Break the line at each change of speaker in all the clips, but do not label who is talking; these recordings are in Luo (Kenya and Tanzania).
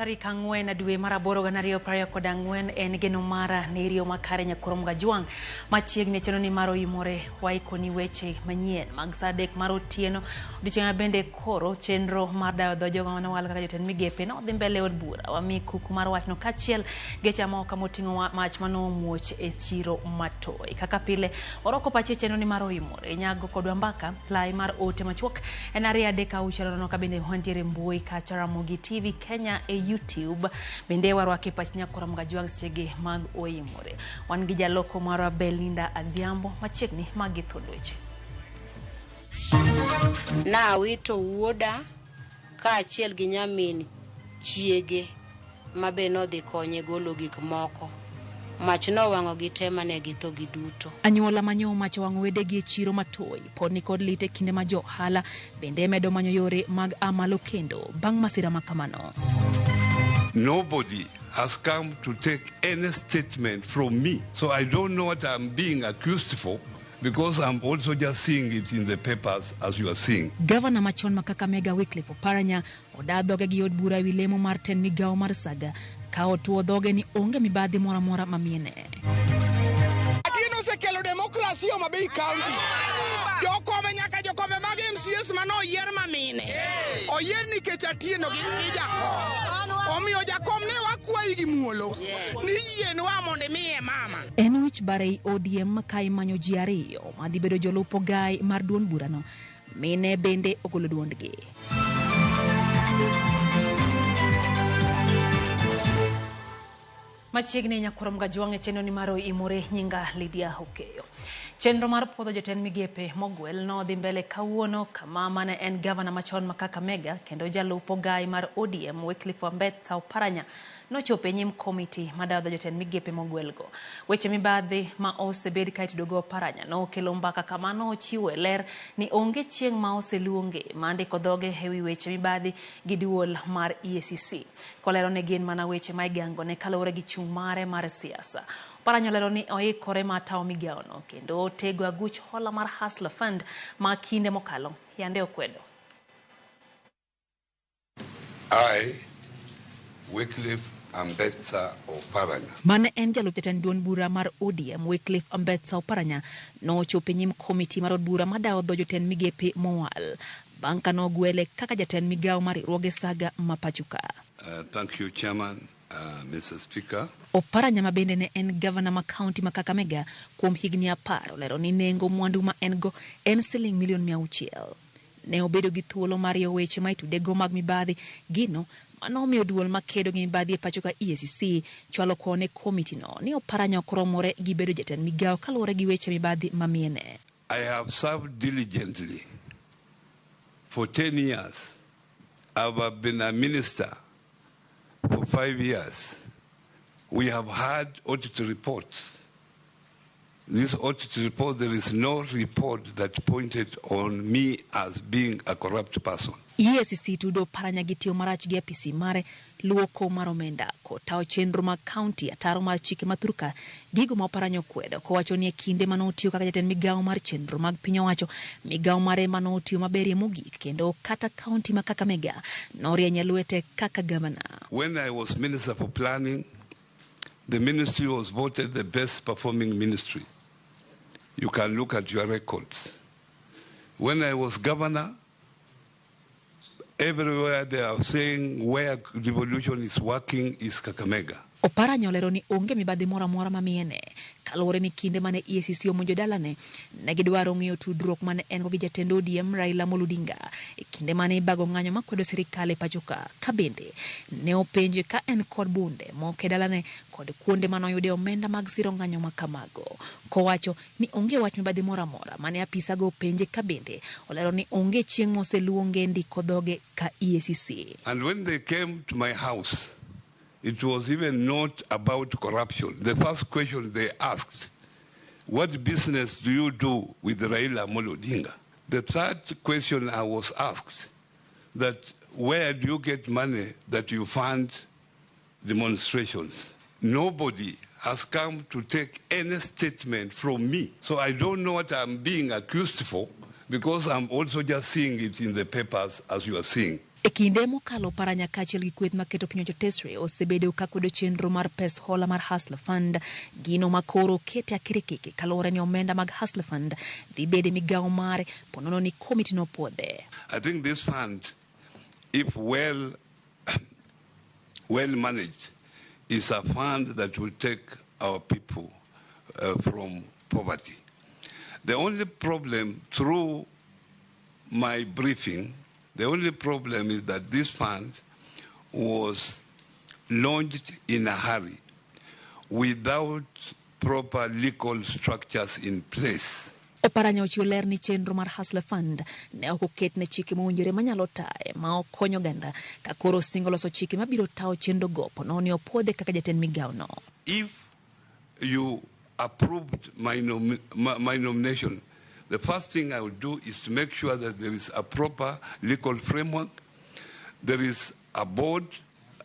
Tarik 4 dwe mar 8 2024 en geno mara ne riyo makare nyakurom Gajwang' machiegni chenro ni mar oimore waikoni weche manyien mag saa 3 mar otieno. Odiochieng' bende koro chenro mar dayo dho jogo manowal kaka jotend migepe nodhi mbele e od bura. Wami kuku mar wachno kaachiel geche moko moting'o mach manomuoch e chiro Matoi. Kaka pile warwako pachi e chenro ni mar oimore. Nyago kodwa mbaka lai mar ote machuok en 2 3 6 nono ka bende wantiere mbui kacha Ramogi TV Kenya e YouTube. Bende warwake pach nyakora Mgajwang' sechegi mag oimore. Wan gi jaloko marwa Belinda Adhiambo machiegni mag gi thuond weche.
Nawito wuoda kaachiel gi nyamin chiege ma be nodhi konye golo gik moko. Mach nowang'ogi te mane githo giduto.
Anyuola manyo mach owang'o wedegi e chiro Matoi pod nikod lit e kinde ma jo ohala bende medo manyo yore mag a malo kendo bang' masira ma kamano.
Nobody has come to take any statement from me. So I don't know what I'm being accused for, because I'm also just seeing it in the papers as you are seeing.
Gavana machon ma Kakamega Wycliffe Oparanya oda dhoge gi od bura ewi lemo mar tend migawo mar Saga ka otuo dhoge ni onge mibadhi moro amora mamiene.
Atieno osekelo demokrasi Homa Bay County. Jokombe nyaka jokombe mag MCS mane oyier mamine oyier nikech Atieno gi jakom. Omiyo jakom ne wakwayi gi muolo ni yienwa mondo imiye mama.
En wich bare ei ODM ka imanyo ji ariyo madhi bedo jolup ogai mar duond burano. Mine bende ogolo duondgi. Machiegni nyakurom Gajwang' e chenro ni mar oimore nyinga Lydia Okeyo. Chenro mar puodho jotend migepe mogwel nodhi mbele kawuono kama mane en gavana machon ma Kakamega kendo jalup ogai mar ODM Wycliffe Ambetsa Oparanya nochopo e nyim komiti madayo jotend migepe mogwelgo. Weche mibadhi ma osebed ka itudogo Oparanya nokelo mbaka kama nochiwo ler ni onge chieng' ma oseluonge ma ndiko dhoge ewi weche mibadhi gi duol mar EACC. Kolero ni gin mana weche ma igangone kaluwore gi chung' mare mar siasa. Oparanya olero ni oikore mar tawo migawono kendo tego aguch hola mar Hustler Fund ma kinde mokalo yande okwedo.
I, Wycliffe Ambetsa Oparanya.
Mane en jalup jatend duond bura mar ODM Wycliffe Ambetsa Oparanya nochopo e nyim komiti mar od bura madawo dho jotend migepe mowal bang' ka nogwele kaka jatend migawo mar riwruoge Saga ma pacho ka.
Thank you, Chairman, Mr. Speaker.
Oparanya ma bende ne en gavana ma kaunti ma Kakamega kuom higni 10 olero ni nengo mwandu ma en go en siling milion 600. Ne obedo gi thuolo mar riyo weche ma itudego mag mibadhi gino manomiyo duol makedo gi mibadhi e pacho ka EACC chwalo kwayo ne komiti no ni Oparanya ok romore gi bedo jatend migawo kaluwore gi weche mibadhi mamiene.
I have served diligently for 10 years. I have been a minister for 5 years. We have had audit reports. This audit report, there is no report that pointed on me as being a corrupt person.
EACC tudo Oparanya gi tiyo marach gi apisi mare luoko mar omenda kotawo chenro mag kaunti ataro mar chike ma thurka gigo ma Oparanya okwedo kowacho ni e kinde mane otiyo kaka jatend migawo mar chenro mag piny owacho migawo mare mane otiyo maberie mogik kendo kata kaunti ma Kakamega norieny e lwete kaka gavana.
When I was minister for planning, the ministry was voted the best performing ministry. You can look at your records. When I was governor, everywhere they are saying where devolution is working is Kakamega.
Oparanya olero ni onge mibadhi moro amora mamiene kaluwore ni kinde mane EACC omonjo dalane ne gidwaro ng'iyo tudruok mane en go gi jatend ODM Raila Amolo Odinga e kinde mane ibago ng'anyo makwedo sirikal e pacho ka. Ka bende ne openje ka en kod bunde moko e dalane kod kuonde mane oyude omenda mag siro ng'anyo ma kamago. Kowacho ni onge wach mibadhi moro amora mane apisago openje ka bende olero ni onge chieng' moseluonge ndiko dhoge ka EACC.
And when they came to my house, it was even not about corruption. The first question they asked, what business do you do with Raila Amolo Odinga? The third question I was asked, that where do you get money that you fund demonstrations? Nobody has come to take any statement from me. So I don't know what I'm being accused for, because I'm also just seeing it in the papers as you are seeing.
E kinde mokalo Oparanya kaachiel gi kweth maketo piny owacho tesre osebedo ka kwedo chenro mar pes hola mar Hustler Fund, gino ma koro okete akirikiki kaluwore ni omenda mag Hustler Fund dhi bedo e migawo mare ponono ni komiti nopuodhe.
I think this fund, if well managed, is a fund that will take our people from poverty. The only problem through my briefing, the only problem is that this fund was launched in a hurry without proper legal structures in place.
Oparanya ochiwo ler ni chenro mar Hustler Fund ne ok oket ne chike mowinjore manyalo taye ma ok konyo oganda ka koro osingo loso chike mabiro tayo chenro go ponono ni opuodhe kaka jatend migawo no.
If you approved my nomination, the first thing I would do is to make sure that there is a proper legal framework. There is a board.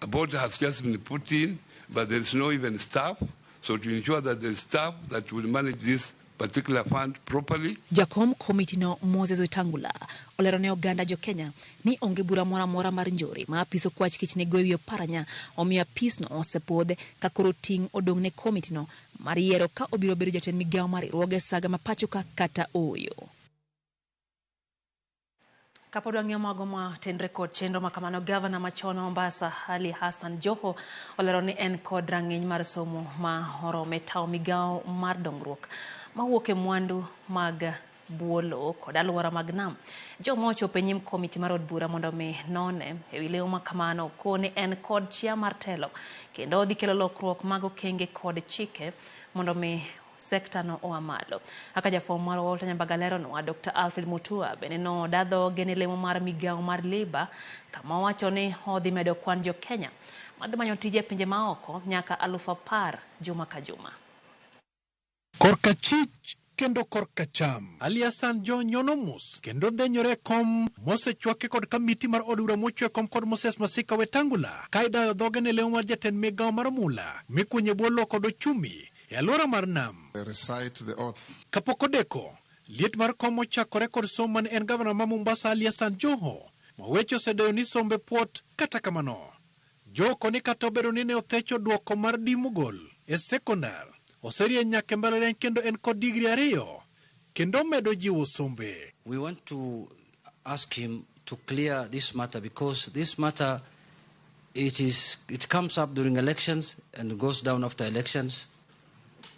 A board has just been put in, but there is no even staff. So to ensure that there is staff that will manage this particular fund properly.
Jakom komiti no Moses Wetangula olero ne oganda jo Kenya ni onge bura moro amora mar njore ma apis okwach kich ne goyo Oparanya omiyo apis no osepuodhe ka koro ting' odong' ne komiti no mar yiero ka obiro bedo jatend migawo mar riwruoge saga ma pacho ka kata ooyo. Kapod wang'iyo mago ma tenre kod chenro ma kamano, gavana machon ma Mombasa Ali Hassan Joho olero ni en kod rang'iny mar somo ma orome tawo migawo mar dongruok mawuok e mwandu mag buolo kod alwora mag nam. Joma ochopo e nyim komiti mar od bura mondo mi none ewi lemo ma kamano koni en kod chia mar telo kendo odhi kelo lokruok mag okenge kod chike mondo mi sekta no oa malo. Kaka jafwambo marwa Walter Nyambaga leronwa, Dr. Alfred Mutua bende noda dhoge ne lemo mar migawo mar Labour kama owacho ni odhi medo kwan jo Kenya madhi manyo tije e pinje maoko nyaka 10,000 juma ka juma.
Korka chich kendo korka cham. Ali Hassan Joho nyono mos kendo dhenyore e kom mosechwake kod kamiti mar od bura mochwe kom kod Moses Masika Wetangula ka idayo dhoge ne lemo mar jatend migawo mar mula mikunye bwo lowo kod ochumi e alwora mar nam.
Recite the oath.
Kapok odeko, liet mar kom ochakore kod somo mane en gavana ma Mombasa Ali Hassan Joho ma weche osedeyo ni sombe puot kata kamano. Joho koni kata obedo ni ne othecho duoko mar D mogol e sekondar, oserieny nyaka e mbalariany kendo en kod digri 2 kendo medo jiwo sombe.
We want to ask him to clear this matter because this matter it comes up during elections and goes down after elections.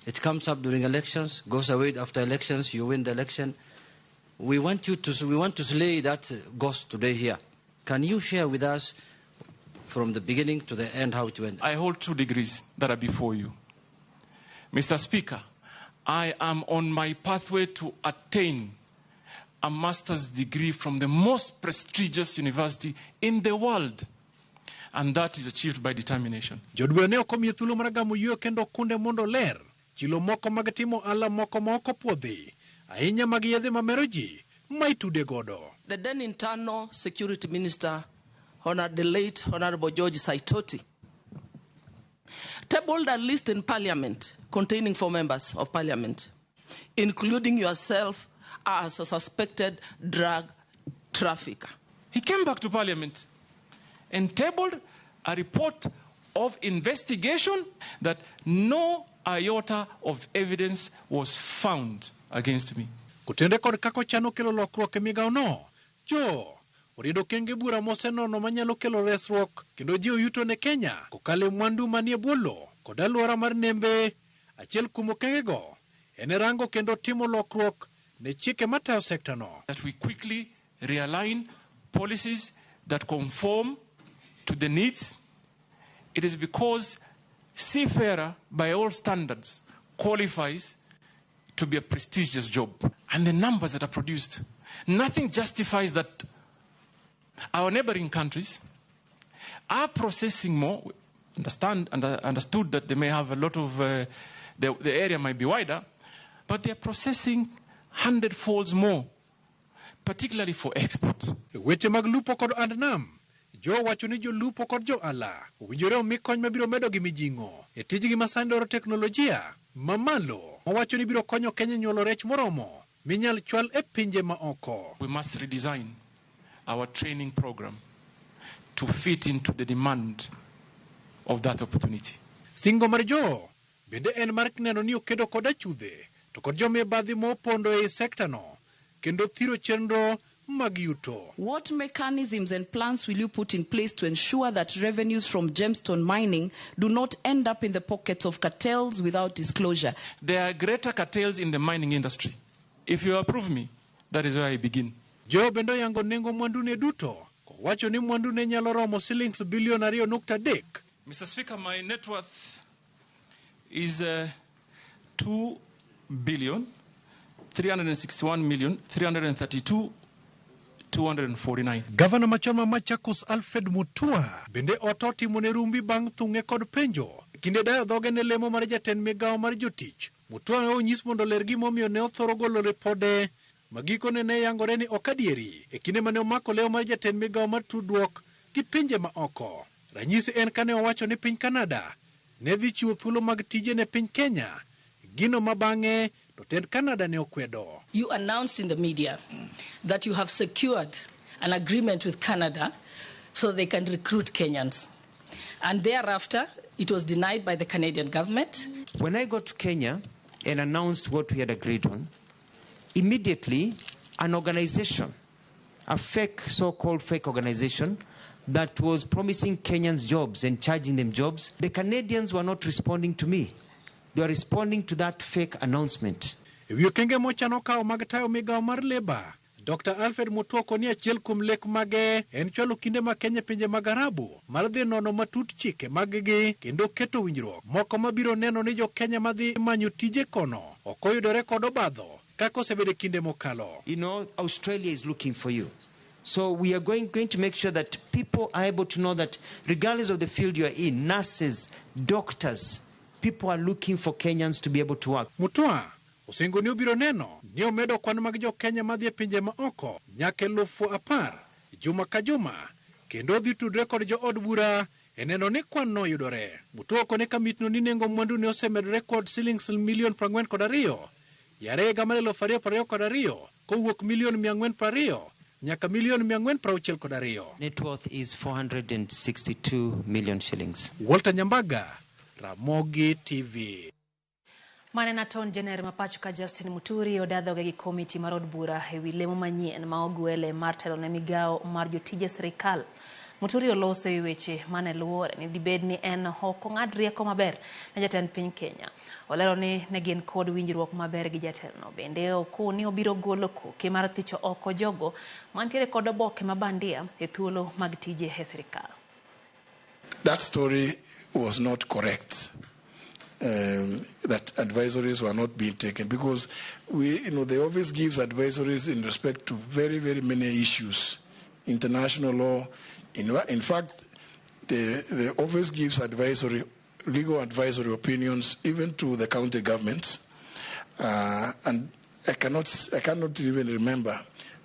It comes up during elections, goes away after elections, you win the election. We want you to, we want to slay that ghost today here. Can you share with us from the beginning to the end how it went?
I hold 2 degrees that are before you. Mr. Speaker, I am on my pathway to attain a master's degree from the most prestigious university in the world. And that is achieved by determination.
Jood bura ne ok omiye thuolo mar gamo yueyo kendo kunde mondo ler chilo moko mag timo ala moko ma ok opuodhi ahinya mag yedhe mamero ji ma itude godo.
The then Internal Security Minister, the late Honorable George Saitoti, tabled a list in Parliament containing 4 members of Parliament, including yourself as a suspected drug trafficker.
He came back to Parliament and tabled a report of investigation that no iota of evidence was found against me.
Kotende kod kaka ochano kelo lokruok e migawono, Joho oriedo okenge bura mosenono manyalo kelo resruok kendo jiwo yuto ne Kenya kokalo e mwandu manie bwo lowo kod alwora mar nembe. Achiel kuom okengego en rango kendo timo lokruok ne chike matayo sekta no.
That we quickly realign policies that conform to the needs. It is because seafarer, by all standards, qualifies to be a prestigious job. And the numbers that are produced, nothing justifies that our neighboring countries are processing more. Understand and understood that they may have a lot of, the area might be wider, but they are processing 100 folds more, particularly for export.
Weche mag lupo kod and nam, Jo wacho ni jolupo kod jo ala owinjore omi kony mabiro medo gi mijing'o e tijgi ma sani dwaro teknolojia mamalo mowacho ni biro konyo Kenya nyuolo rech moromo minyal chwal e pinje ma oko.
We must redesign our training program to fit into the demand of that opportunity.
Singo mar Joho bende en mar neno ni okedo kod achudhe to kod jomibadhi mopondo ei sekta no kendo thiro chenro mag yuto.
What mechanisms and plans will you put in place to ensure that revenues from gemstone mining do not end up in the pockets of cartels without disclosure?
There are greater cartels in the mining industry. If you approve me, that is where I begin.
Joho bende oyango nengo mwandune duto kowacho ni mwandune nyalo romo silings bilion 2.3.
Mr. Speaker, my net worth is 2 billion 361 million 332 249.
Gavana machon ma Machakos Alfred Mutua bende oto timone rumbi bang' thung'e kod penjo kinde dayo dhoge ne lemo mar jatend migawo mar jotich. Mutua ne onyis mondo oler gimomiyo ne othoro golo ripode ma gikone ne yangore ni ok adieri e kinde mane omako lewo mar jatend migawo mar tudruok gi pinje ma oko. Ranyisi en kane owacho ni piny Canada ne dhi chiwo thuolo mag tije ne piny Kenya, gino ma bang'e to tend Canada ne okwedo.
You announced in the media that you have secured an agreement with Canada so they can recruit Kenyans. And thereafter, it was denied by the Canadian government.
When I got to Kenya and announced what we had agreed on, immediately an organization, a fake, so-called fake organization, that was promising Kenyans jobs and charging them jobs, the Canadians were not responding to me. They were responding to that fake announcement.
E wi okenge mochano kawo mag tayo migawo mar leba, Dr. Alfred Mutua koni achiel kuom lek mage en chwalo kinde ma Kenya pinje mag Arabu mar dhi nono matut chike mag-gi kendo keto winjruok moko mabiro neno ni jo Kenya madhi manyo tije kono ok oyudore kod obadho kaka osebedo e kinde mokalo.
You know, Australia is looking for you. So we are going to make sure that people are able to know that regardless of the field you are in, nurses, doctors, people are looking for Kenyans to be able to work.
Mutua osingo ni obiro neno ni omedo kwan mag jo Kenya madhi e pinje ma oko nyaka 10,000 juma ka juma kendo odhi tudre kod jo od bura e neno ni kwan no yudore. Mutua okone kamitno ni nengo mwandu ne osemedore kod silings milion 42 yare higa mar 2022 kowuok milion 420 nyaka milion 462.
Net worth is 462 million shillings.
Walter Nyambaga, Ramogi TV.
Mane Attorney General ma pacho ka Justin Muturi odadhoge gi komiti mar od bura ewi lemo manyien ma ogwele mar telo ne migawo mar jotije sirikal. Muturi oloso e weche mane luwore ni dibed ni en ok ong'ad rieko maber ne jatend piny Kenya. Olero ni ne gin kod winjruok maber gi jatelono. Bende okoni obiro golo koke mar thicho oko jogo mantiere kod oboke ma bandia e thuolo mag tije e sirikal.
That story was not correct. That advisories were not being taken because the office gives advisories in respect to very, very many issues, international law. In fact, the office gives advisory, legal advisory opinions even to the county governments, and I cannot even remember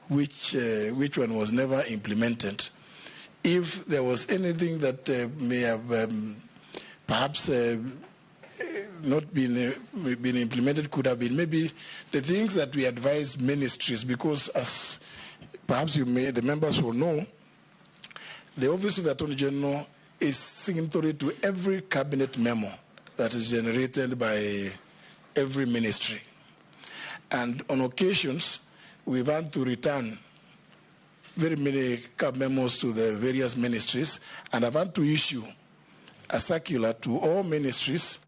which one was never implemented. If there was anything that may have perhaps not been implemented, could have been maybe the things that we advise ministries, because as perhaps the members will know, the Office of the Attorney General is signatory to every cabinet memo that is generated by every ministry. And on occasions, we've had to return very many cab memos to the various ministries, and I've had to issue a circular to all ministries.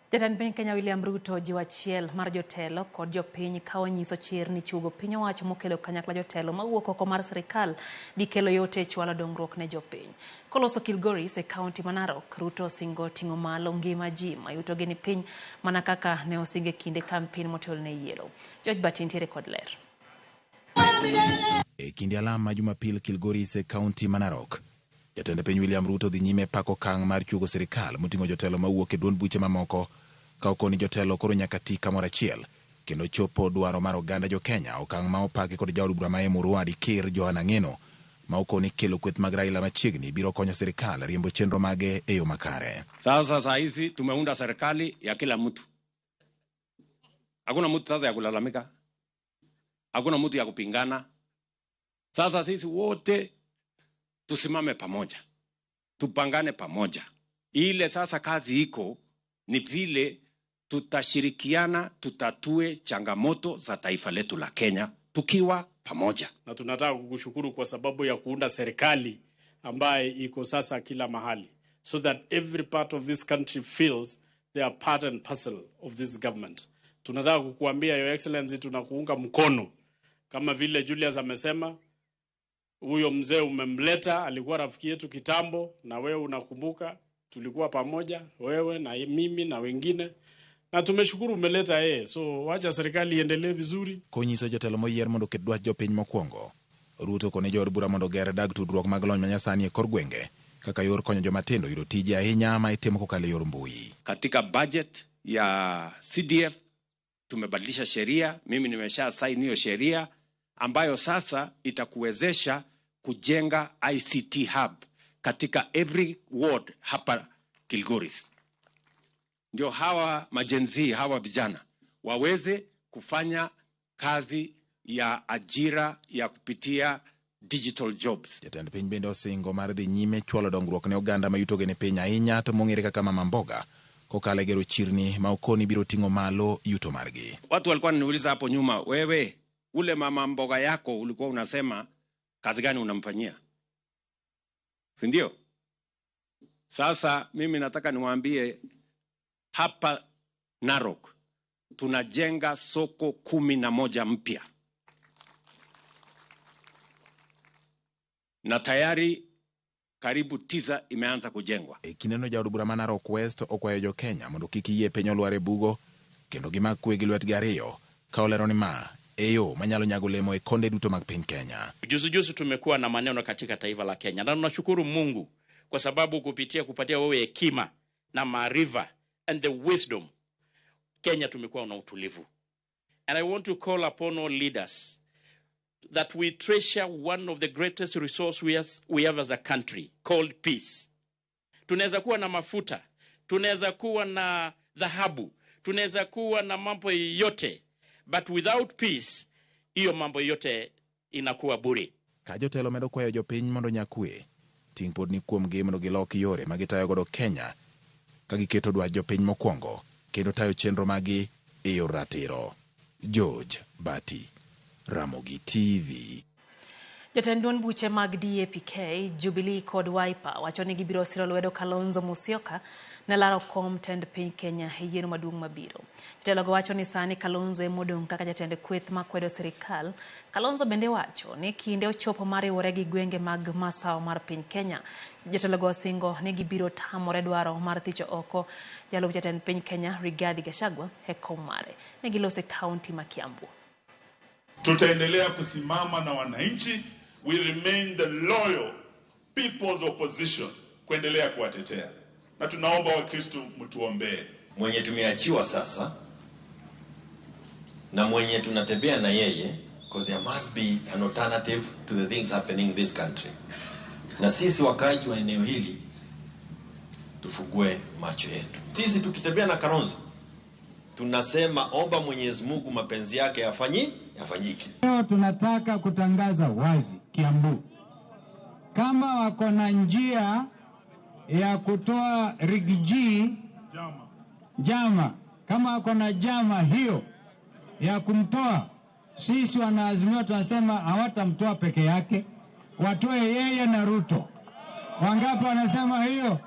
Jatend piny Kenya William Ruto jiwo achiel mar jotelo kod jopiny ka onyiso chir ni chuogo piny owacho mokelo kanyakla jotelo mawuok oko mar sirikal dikelo yot e chwalo dongruok ne jopiny. Koloso Kilgoris e kaunti ma Narok, Ruto osingo ting'o malo ngima ji ma yutogi ni piny mana kaka ne osinge kinde kampen motelo ne yiero. George Bati nitiere kod ler.
E kinde alam ma Jumapil Kilgoris e kaunti ma Narok, Jatend piny William Ruto dhi nyime pako okang' mar chuogo sirikal moting'o jotelo mawuok e duond buche mamoko ka okoni jotelo koro nyaka ti kamoro achiel kendo chopo dwaro mar oganda jo Kenya, okang' ma opaki kod jaod bura ma Emurua Dikir Johana Ng'eno ma okoni kelo kweth mag Raila machiegni biro konyo sirikal riembo chenro mage e yo makare.
Sasa saa hizi tumeunda serikali ya kila mtu. Hakuna mtu sasa ya kulalamika. Hakuna mtu ya kupingana. Sasa sisi wote Tusimame pamoja, tupangane pamoja. Ile sasa kazi iko ni vile tutashirikiana, tutatue changamoto za taifa letu la Kenya tukiwa pamoja.
Na tunataka kukushukuru kwa sababu ya kuunda serikali ambaye iko sasa kila mahali, so that every part of this country feels they are part and parcel of this government. Tunataka kukuambia, Your Excellency, tunakuunga mkono kama vile Julius amesema. Huyo mzee umemleta, alikuwa rafiki yetu kitambo, na wewe unakumbuka tulikuwa pamoja, wewe na mimi na wengine, na tumeshukuru umeleta yeye, so wacha serikali iendelee vizuri.
Konyiso jotelo moyier mondo oket dwach jopiny mokwongo, Ruto kone jood bura mondo oger dag tudruok mag lony manyasani e kor gwenge kaka yor konyo jomatindo yudo tije ahinya ma itimo kokalo e yor mbui.
Katika budget ya CDF tumebadilisha sheria, mimi nimesha saini hiyo sheria ambayo sasa itakuwezesha kujenga ICT hub katika every ward hapa Kilgoris, ndio hawa majenzi hawa vijana waweze kufanya kazi ya ajira ya kupitia digital jobs.
Jatend piny bende osingo mar dhi nyime chwalo dongruok ne oganda ma yutogi ni piny ahinya to mong'ere kaka mama mboga kokalo e gero chirni ma okoni biro ting'o malo yuto margi.
Watu walikuwa wananiuliza hapo nyuma, wewe ule mama mboga yako ulikuwa unasema kazi gani unamfanyia, si ndio? Sasa mimi nataka niwaambie hapa Narok tunajenga soko 11 mpya na tayari karibu 9 imeanza kujengwa.
E kindeno jaod bura ma Narok West okwayo jo Kenya mondo kik yie piny olwar e bugo kendo gimak kwe gi lwetgi ariyo ka olero ni ma e yo manyalo nyago lemo e konde duto mag piny Kenya.
Juzi juzi tumekuwa na maneno katika taifa la Kenya, na tunashukuru Mungu kwa sababu kupitia kupatia wewe hekima na maarifa and the wisdom, Kenya tumekuwa na utulivu. And I want to call upon all leaders that we treasure one of the greatest resource we have as a country called peace. Tunaweza kuwa na mafuta, tunaweza kuwa na dhahabu, tunaweza kuwa na mambo yote, but without peace, hiyo mambo yote inakuwa bure.
Ka jotelo medo kwayo jopiny mondo nyakwe, ting' pod ni kuomgi mondo gilok yore ma gitayo godo Kenya ka giketo dwach jopiny mokwongo kendo tayo chenro magi e yor ratiro. George Bati, Ramogi TV.
Jatend duond buche mag DAPK, Jubilee kod Wiper wacho ni gibiro siro lwedo Kalonzo Musyoka ne laro kom tend piny Kenya e yiero maduong' mabiro. Jotelogo wacho ni sani Kalonzo ema odong' kaka jatend kweth makwedo sirikal. Kalonzo bende wacho ni kinde ochopo mar riwore gi gwenge mag masawa mar piny Kenya. Jotelogo osingo ni gibiro tamore dwaro mar thicho oko jalup jatend piny Kenya Rigathi Gachagua e kom mare. Ne giloso e kaunti ma Kiambu.
Tutaendelea kusimama na wananchi. We remain the loyal people's opposition kuendelea kuwatetea, na tunaomba Wakristo mtuombee.
Mwenye tumeachiwa sasa na mwenye tunatembea na yeye, because there must be an alternative to the things happening in this country. Na sisi wakaaji wa eneo hili tufungue macho yetu. Sisi tukitembea na Kalonzo tunasema omba Mwenyezi Mungu mapenzi yake yafanyike.
Leo tunataka kutangaza wazi Kiambu, kama wako na njia ya kutoa Rigiji jama, kama wako na jama hiyo ya kumtoa, sisi wanaazimio tunasema hawatamtoa peke yake, watoe yeye na Ruto. Wangapi wanasema hiyo?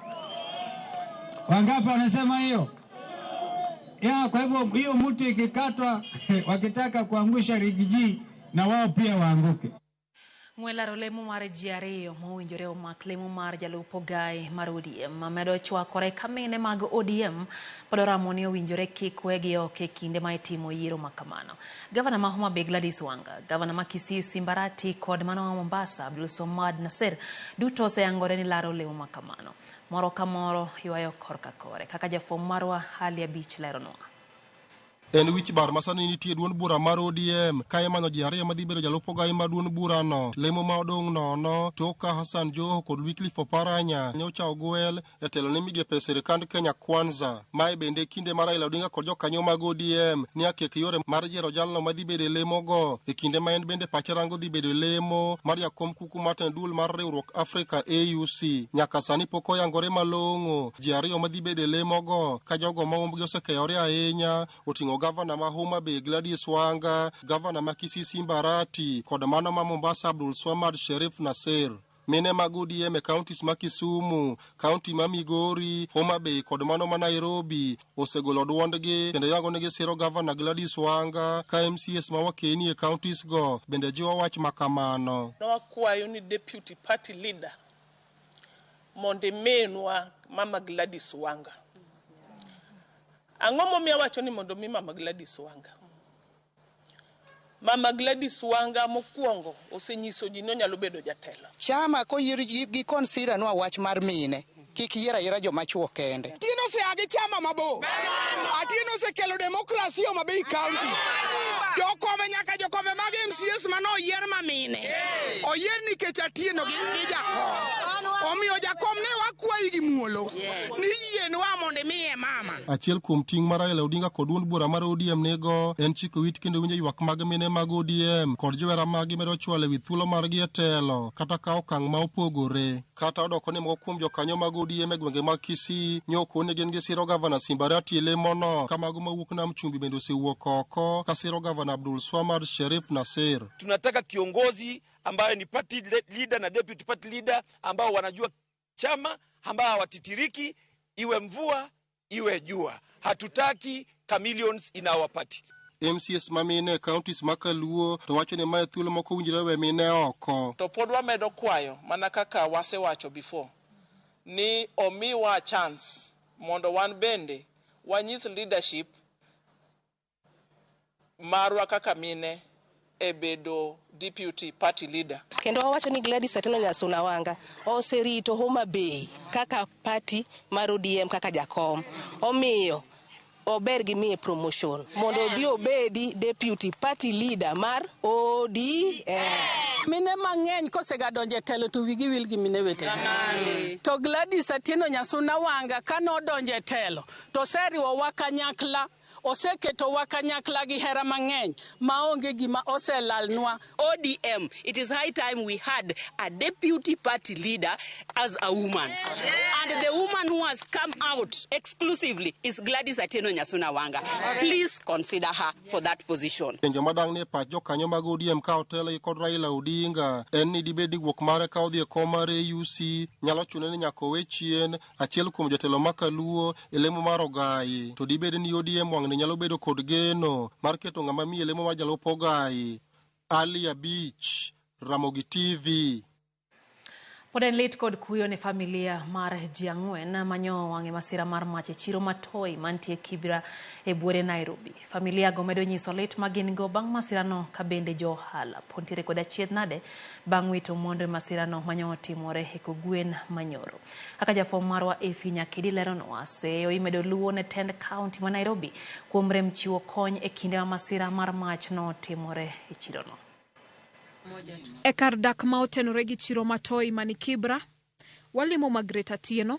Wangapi wanasema hiyo? Ya, kwa hivyo hiyo mti ikikatwa wakitaka kuangusha Rigiji na wao pia waanguke.
Ng'we lemo mar ji ariyo mowinjore omak lemo mar jalup Ogai mar ODM medo chwakore ka mine mag ODM pod oramo ni owinjore kik wegi oko e kinde ma itimo yiero ma kamano. Gavana ma Homa Bay Gladys Wanga, gavana ma Kisii Simbarati kod mano ma Mombasa Abdul Somad Nasser duto oseyangore ni laro lemo ma kamano. Moro ka moro ywayo korka kore kaka jafwambo marwa Hali Abich leronwa.
En wich bar ma sani nitie duond bura mar ODM ka imanyo ji ariyo madhi bedo jalup ogai mar duond burano. Lemo ma odong' nono tok ka Hassan Joho kod Wycliffe Oparanya nyocha ogwel e telo ne migepe e sirikand Kenya Kwanza. Mae bende kinde ma Raila Odinga kod jokanyo mag ODM ni akek yore mar yiero jalno madhi bedo e lemo go e kinde ma en bende pache rango dhi bedo e lemo mar jakom kuku mar tend duol mar riwruok Afrika AUC. Nyaka sani pok oyangore malong'o ji ariyo madhi bedo e lemo go ka jogo ma umbgi osekeyore ahinya oting'o gavana ma Homa Bay Gladys Wanga, gavana ma Kisii Simba Arati kod mano ma Mombasa Abdul Swamad Sherif Nasir. Mine mag ODM e counties ma Kisumu, county ma Migori, Homa Bay kod mano ma Nairobi osegolo duondgi kendo yango ni gisiro gavana Gladys Wanga ka MCAs ma Wakeni e counties go bende jiwo wach ma kamano.
Nwakwayo ni deputy party leader mondo iminwa Mama Gladys Wanga. Ang'o momiyo awacho ni mondo mi Mama Gladys Wanga? Mama Gladys Wanga mokwongo osenyiso ji ni onyalo bedo jatelo.
Chama koyier gi consider nwa wach mar mine, kik yier ayiera joma chuo kende. Atieno osea gi chama mabor. Atieno osekelo demokrasi Homa Bay County. Jokombe nyaka jokombe mag MCAs mane oyier ma mine. Oyier nikech Atieno gi jakom. Omiyo jakom ne wakwayi gi muolo ni yienwa mondo imiye mama.
Achiel kuom ting' mar Raila Odinga kod duond bura mar ODM nigo en chiko it kendo winjo ywak mag mine mag ODM kod johera maggi medo chwalo ewi thuolo margi e telo kata kawo okang' ma opogore. Kata odoko ni moko kuom jokanyo mag ODM e gwenge mag Kisii nyoko ni gin gisiro gavana Simba Arati e lemono ka mago mawuok Nam Chumbi bende osewuok oko ka siro gavana Abdul Swamad Sherif Nasir.
Tunataka kiongozi ambaye ni party leader na deputy party leader ambao wanajua chama, ambao hawatitiriki, iwe mvua iwe jua. Hatutaki chameleons in our party.
MCAs ma mine e counties ma Kaluo to wacho ni mae thuolo moko owinjore we mine oko.
To pod wamedo kwayo mana kaka wasewacho before ni omiwa chance mondo wan bende wanyis leadership marwa kaka mine e bedo deputy party leader.
Kendo wawacho ni Gladys Atieno Nyasuna Wanga oserito Homa Bay kaka party mar ODM kaka jakom. Omiyo ober gi miye promotion mondo odhi obedi deputy party leader mar ODM.
Mine mang'eny kosega donjo e telo to wigi wil gi mine wetegi. To Gladys Atieno Nyasuna Wanga kanodonjo e telo to oseriwowa kanyakla, oseketowa kanyakla gi hera mang'eny maonge gima oselalnwa.
ODM, it is high time we had a deputy party leader as a woman. And the woman who has come out exclusively is Gladys Atieno Nyasuna Wanga. Please consider her for that position.
Penjo madang' ni e pach jokanyo mag ODM ka otelgi kod Raila Odinga en ni dibed ni wuok mare ka odhi e kom mar AUC nyalo chune ni nyaka owe chien achiel kuom jotelo ma Kaluo e lemo mar ogai. To dibed ni ODM wang'ni nyalo bedo kod geno mar keto ng'ama miyo lemo mar jalup ogai. Ali Abich, Ramogi TV.
Pod en lit kod kuyo ne familia mar ji ang'wen manyo wang' e masira mar mach e chiro Matoi mantie Kibra e buore Nairobi. Familia go medo nyiso lit ma gin go bang' masirano ka bende jo ohala pod nitiere kod achiedh nade bang' wito mwandu e masirano manyo otimore e kogwen manyoro. Kaka jafwambo marwa Efi Nyakedi leronwa, seyo imedo luwo ne tend kaunti ma Nairobi kuom rem chiwo kony e kinde ma masira mar mach notimore e chirono.
E kar dak ma otenore gi chiro Matoi mani Kibra, walimo Margaret Atieno,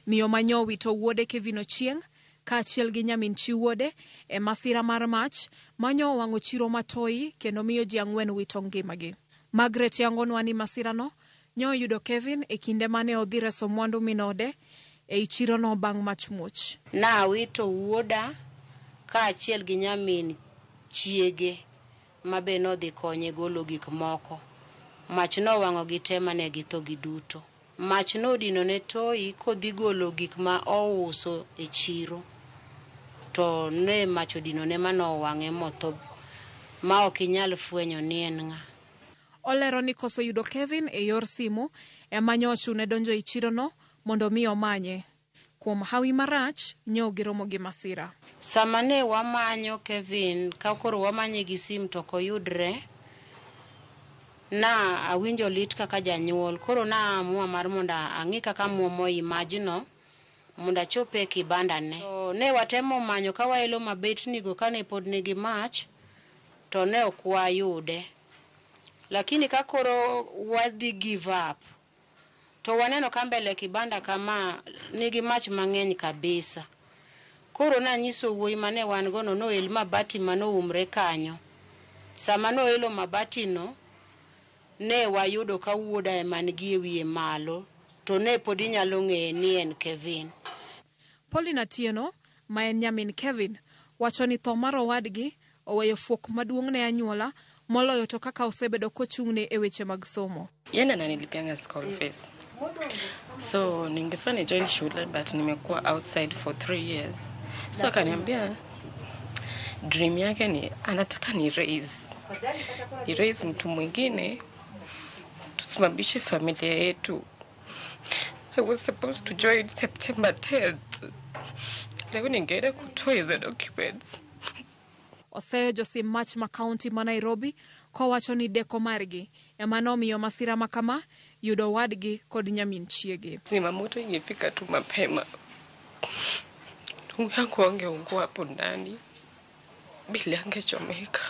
miyo manyo wito wuode Kevin Ochieng' kaachiel gi nyamin chi wuode e masira mar mach manyo owang'o chiro Matoi kendo miyo ji ang'wen wito ngimagi. Margaret yangonwa ni masirano nyo oyudo Kevin e kinde mane odhi reso mwandu minode ei chirono bang' mach muoch.
Nawito wuoda kaachiel gi nyamin chiege ma be nodhi konye golo gik moko. Mach nowang'o gi te mane githo giduto. Mach nodino ne toi kodhi golo gik ma ouso e chiro. To ne mach odinone manowang'e motho ma ok inyal fwenyo ni en ng'a.
Olero ni koso yudo Kevin e yor simu ema nyo ochune donjo e chirono mondo mi omanye. Kuom hawi marach, nyo giromo gi masira.
Sama ne wamanyo Kevin, ka koro wamanye gi sim to ok oyudre, na awinjo lit kaka janyuol. Koro na amua mar mondo ang'i kaka muomo i majno mondo achop e kibanda ne. To ne watemo manyo ka waelo mabetnigo kane pod nigi mach to ne ok wayude. Lakini ka koro wadhi give up to waneno ka mbele kibanda kama nigi mach mang'eny kabisa. Koro nanyiso wuoyi mane wan go no noel mabati manoumre kanyo. Sama noelo mabati no, ne wayudo ka wuoda ema nigi e wiye malo to ne pod inyalo ng'eye ni en Kevin.
Pauline Atieno, ma en nyamin Kevin, wacho ni tho mar owadgi oweyo fuok maduong' ne anyuola moloyo to kaka osebedo kochung'ne e weche mag somo.
Yeye ananilipianga school fees. So ningefaa ni join shule but nimekuwa outside for 3 years. So akaniambia dream yake ni anataka ni raise mtu mwingine tusimamishe familia yetu. I was supposed to join September 10th. Leo ningeenda kutoa hizo documents.
Oseyo josim mach ma kaunti ma Nairobi kowacho ni deko margi ema nomiyo masira ma kama yudo owadgi kod nyamin chiege.
Zimamoto ingefika tu mapema, ndugu yangu angeungua hapo ndani, Billy angechomeka.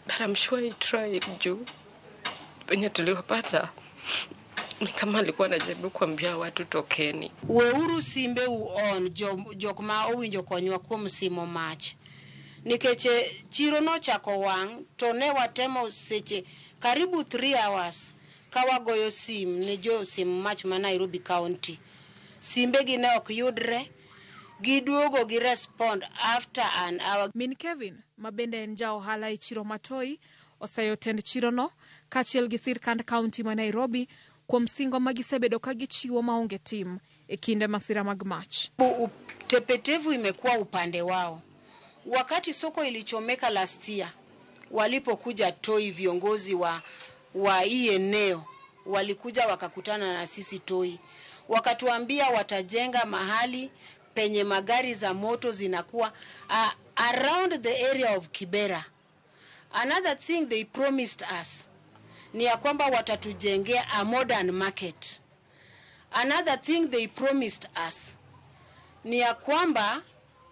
But I'm sure he tried juu penye tuliwapata ni kama alikuwa anajaribu kuambia watu tokeni.
Weuru simbe u on jok ma owinjo konywa kuom simo mach. Nikech chiro nochako wang' to ne watemo seche karibu 3 hours ka wagoyo sim ne jo sim mach ma Nairobi County. Simbe gi ne ok yudre, giduogo gi respond after an hour.
Min Kevin, ma bende en ja ohala e chiro Matoi, oseyo tend chirono kaachiel gi sirkand kaunti ma Nairobi kuom singo ma gisebedo ka gichiwo maonge tim e kinde masira mag mach.
Utepetevu imekuwa upande wao. Wakati soko ilichomeka last year, walipokuja Toi, viongozi wa hii eneo walikuja wakakutana na sisi Toi, wakatuambia watajenga mahali penye magari za moto zinakuwa around the area of Kibera. Another thing they promised us ni ya kwamba watatujengea a modern market. Another thing they promised us ni ya kwamba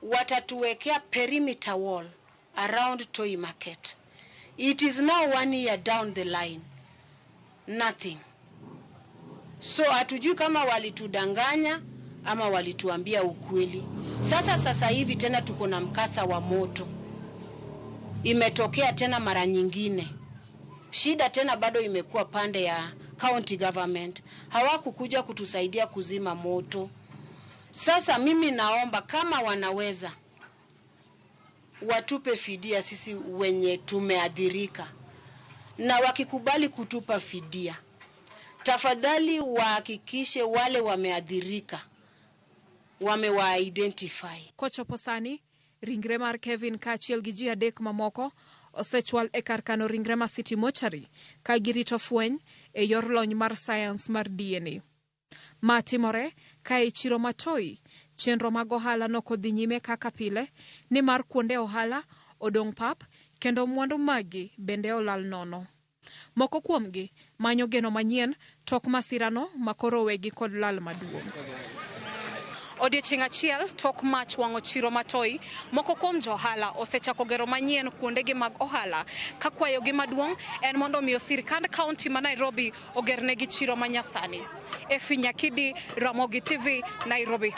watatuwekea perimeter wall around Toi Market. It is now one year down the line. Nothing. So hatujui kama walitudanganya ama walituambia ukweli. Sasa hivi tena tuko na mkasa wa moto. Imetokea tena mara nyingine. Shida tena bado imekuwa pande ya county government. Hawakukuja kutusaidia kuzima moto. Sasa mimi naomba kama wanaweza watupe fidia sisi wenye tumeadhirika, na wakikubali kutupa fidia, tafadhali wahakikishe wale wameadhirika wamewa identify.
Kochopo sani, ringre mar Kevin kaachiel gi ji adek mamoko osechwal e kar kano ringre ma City Mortuary ka girito fweny e yor lony mar sayans mar DNA. Ma timore ka e chiro Matoi, chenro mag ohala nokodhi nyime kaka pile nimar kuonde ohala odong' pap kendo mwandu maggi bende olal nono. Moko kuomgi manyo geno manyien tok masirano makoro wegi kod lal maduong'. Odiechieng' achiel tok mach wang'o chiro Matoi, moko kuom jo ohala osechako gero manyien kuondegi mag ohala ka kwayogi maduong' en mondo omiyo sirkand kaunti ma Nairobi ogernegi chiro manyasani. Efi Nyakidi, Ramogi TV, Nairobi.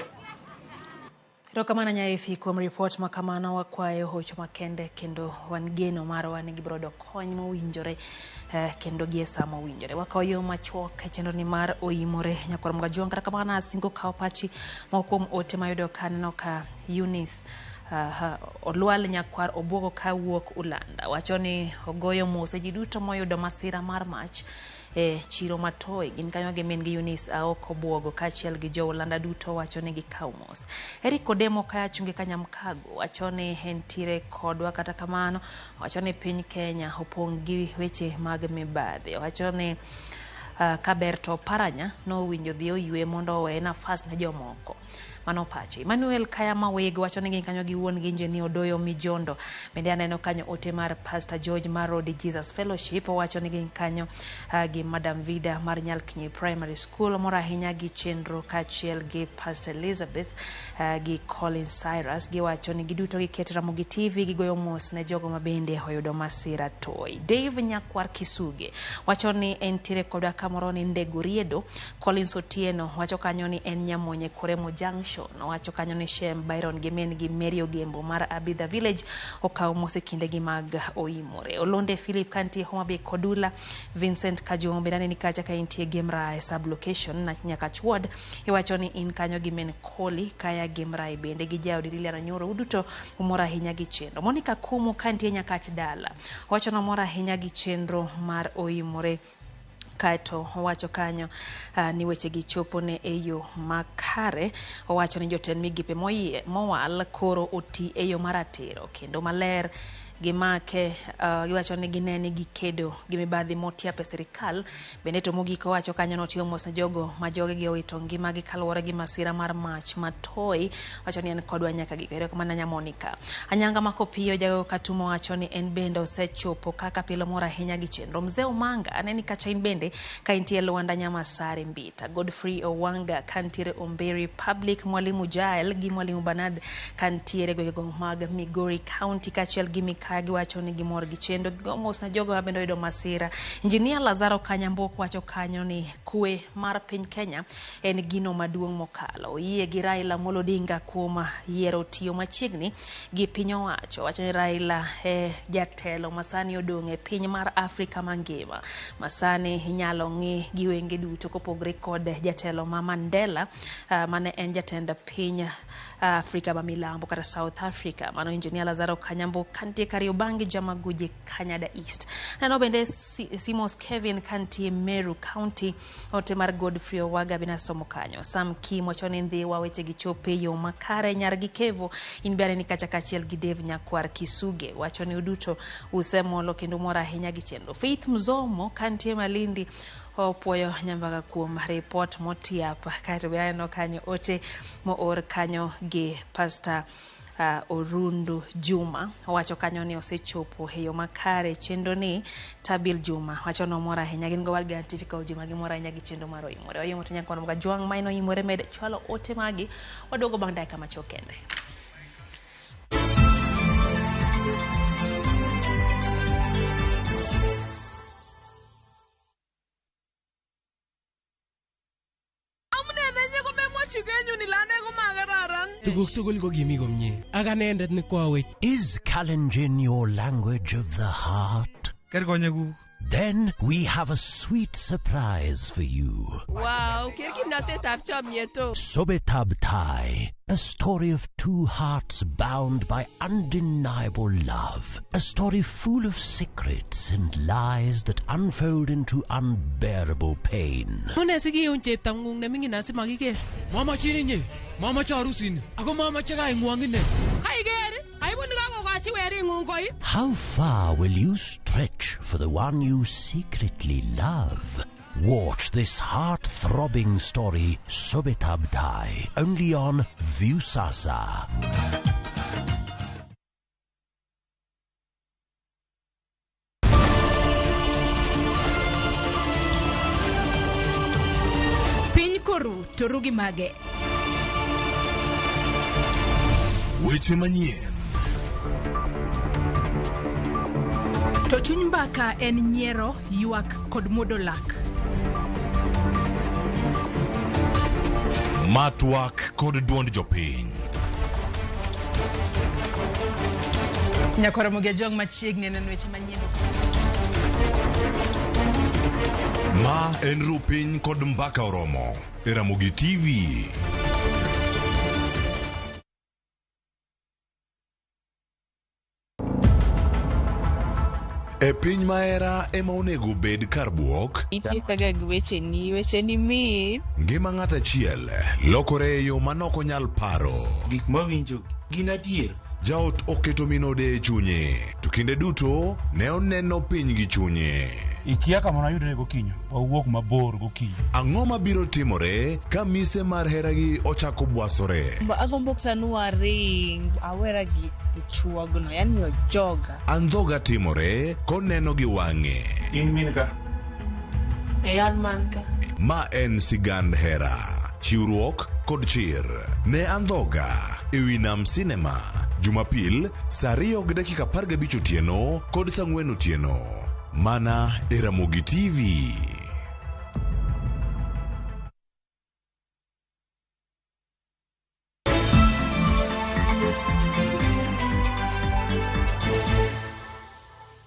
Erokamano Nyaefi kuom ripot ma kamano. Wakwayo hocho makende kendo wan geno marwa ni gibiro yudo kony mowinjore kendo gi e sa mowinjore. Wakawo yo machuok e chenro ni mar oimore nyakwar Mgajuang'. Kata kamano asingo kawo pachi moko kuom ote mayudo ka aneno ka Eunice Olwal nyakwar Obuogo kawuok Ulanda wacho ni ogoyo mos e ji duto moyudo masira mar mach e chiro Matoi. Gin kanyo gi min gi Eunice Aoko Obuogo kaachiel gi jo Ulanda duto wacho ni gikaw mos. Eric Odemo kaya chunge Kanyamkago wacho ni entiere kodwa, kata kamano wacho ni piny Kenya opong' gi weche mag mibadhi. Wacho ni Kaber to Oparanya nowinjo dhi oywe mondo owe nafas ne jomoko. Mano pache. Emmanuel Kayama Weg wacho ni gin kanyo gi wuon gi Engineer Odoyo Mijondo. Bende aneno kanyo ote mar Pastor George Marodi Jesus Fellowship owacho ni gin kanyo gi Madam Vida mar Nyalkinyi Primary School. Mor ahinya gi chenro kaachiel gi Pastor Elizabeth gi Colin Cyrus. Giwacho ni giduto giket Ramogi TV gigoyo mos ne jogo ma bende oyudo masira toi. Dave Nyakwar Kisuge wacho ni entiere kodwa kamoro ni Ndego Riedo. Collins Otieno wacho kanyo ni en Nyamonye Koremo Junction. Owacho kanyo ni Shem Byron gi min gi Mary Ogembo mar Abitha Village okawo mos e kindegi mag oimore. Olonde Philip kantie Homa Bay Kodula, Vincent Kajombe naneni kacha ka intie Gemra e sub location na Nyakach Ward. Iwacho ni in kanyo gi min Koli kaya Gemra bende gi jaodi Lilian Onyoro uduto umor ahinya gi chenro. Monica Kumu kantie Nyakach Dala owacho ni omor ahinya gi chenro mar oimore. Kaeto owacho kanyo ni wechegi chopo ne e yo makare. Owacho ni jotend migepe mowal koro oti e yo maratiro kendo maler. Gimake giwacho ni gine ni gikedo gi mibadhi motiap e sirikal. Bende to mogik owacho kanyo notiyo mos ne jogo ma jogegi owito ngimagi kaluwore gi masira mar mach matoi. Wacho ni en kodwa nyaka giko. Erokamano nya Monica. Anyanga Makopiyo jago Katumo wacho ni en bende osechopo kaka pile mor ahinya gi chenro. Mzee Omanga aneni kacha in bende ka intie Luanda Nyamasare Mbita. Godfrey Owanga kantiere Omberi Public. Mwalimu Jael gi Mwalimu Bernard kantiere gwengego mag Migori County kaachiel gi Mikaya giwacho ni gimor gi chenro. Gigo mos ne jogo mabende oyudo masira. Engineer Lazaro Kanyambok wacho kanyo ni kwe mar piny Kenya en gino maduong' mokalo. Oyie gi Raila Amolo Odinga kuom yiero tiyo machiegni gi piny owacho. Wacho ni Raila e jatelo masani odong' e piny mar Afrika mangima. Masani inyalo ng'i gi wenge duto kopogore kod jatelo ma Mandela mane en jatend piny Afrika ma milambo kata South Africa. Mano Engineer Lazaro Kanyambo kantie Kariobangi Jamaguje Kanyada East. Neno bende Simos Kevin kantie Meru County. Ote mar Godfrey Owaga bende asomo kanyo. Sam Kim wacho ni ndhiwa weche gi chope yo makare. Nyargi Kevo in be aneni kacha kaachiel gi Dave Nyakwar Kisuge wacho ni uduto usemolo kendo mor ahinya gi chenro. Faith Mzomo kantie Malindi opuoyo Nyambaga kuom ripot motiap. Kaeto be aneno kanyo ote moor kanyo gi Pastor Orundu Juma owacho kanyo ni osechopo e yo makare chenro ni. Tabil Juma wacho ni omor ahinya gin go wadgi Antifical Juma gimor ahinya gi chenro mar oimore. Oimo to nyakwar Moga Jwang' ma en oimore med chwalo ote magi waduogo bang' dakika machuok kende.
Tuguk tugul ko kimi komie ak anendet ne koawech.
Is Kalenjin your language of the heart?
Ker konyekuk.
Then we have a sweet surprise for you.
Wow, ker kimnatetab chomyet o.
Sobetab Tai, a story of two hearts bound by undeniable love. A story full of secrets and lies that unfold into unbearable pain.
Mune sikiun cheptang'ung neming'in asimakiker.
Mamachin inye, mamache arusini, ako mamache kaing'wong ine.
Kaiker, aibun kakokochi wering'ung koi.
How far will you stretch for the one you secretly love? Watch this heart-throbbing story, Sobetab Tai, only on Viusasa.
Piny koru to ru gi mage.
Weche manyien.
To chuny mbaka en nyiero, ywak kod muodo lak.
Ma twak kod duond jopiny.
Nyakwar Ramogi Ajwang' machiegni neno weche manyien.
Ma en Rupiny kod Mbaka Oromo e Ramogi TV. E piny mahera ema onego bed kar buok.
Itiekaga gi wecheni, wecheni mit.
Ngima ng'at achiel lokore e yo manok onyal paro.
Gik mawinjo
Gin adier.
Jaot oketo min ode e chunye, to kinde duto ne oneno piny gi chunye.
Ikia kama nayudre gokinyi, wawuok mabor gokinyi.
Ang'o mabiro timore ka mise mar heragi ochako bwasore?
Agombo kata ring awera gi chuogno, yani ojoga.
Andhoga timore koneno gi wang'e.
In min ka?
E an man ka.
Ma en sigand hera, chiwruok kod chir. Ne Andhoga ewi Nam Cinema, Jumapil saa 2:15 otieno kod saa 4 otieno. Mana e Ramogi TV.